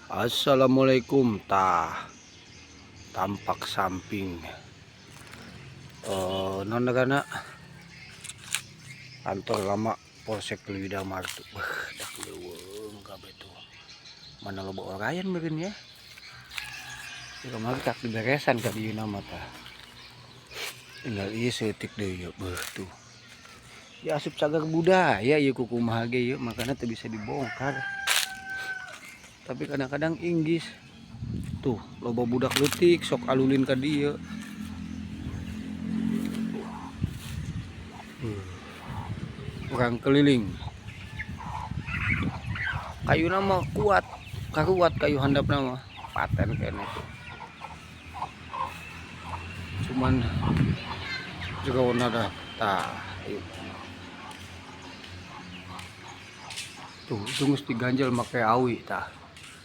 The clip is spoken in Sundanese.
Assalamualaikum. Tah, tampak samping non negana kantor lama Polsek Leuwidamar tuh. Wah, dak leuweung kabeh tuh. Mana loba orayan meureun ya. Di kamari tak diberesan ka dieu mah tah. Tinggal ieu saeutik deui ya, beuh tuh. Ya asup cagar budaya ieu ku kumaha ge ieu, makana teu bisa dibongkar. Tapi kadang-kadang inggis. Tuh, loba budak leutik sok alulin ka dieu. Urang keliling. Kayuna mah kuat, karuat kayu handapna mah. Paten keneh tuh. Cuman jerona dah tah ieu. Tuh, itu geus diganjel make awi tah.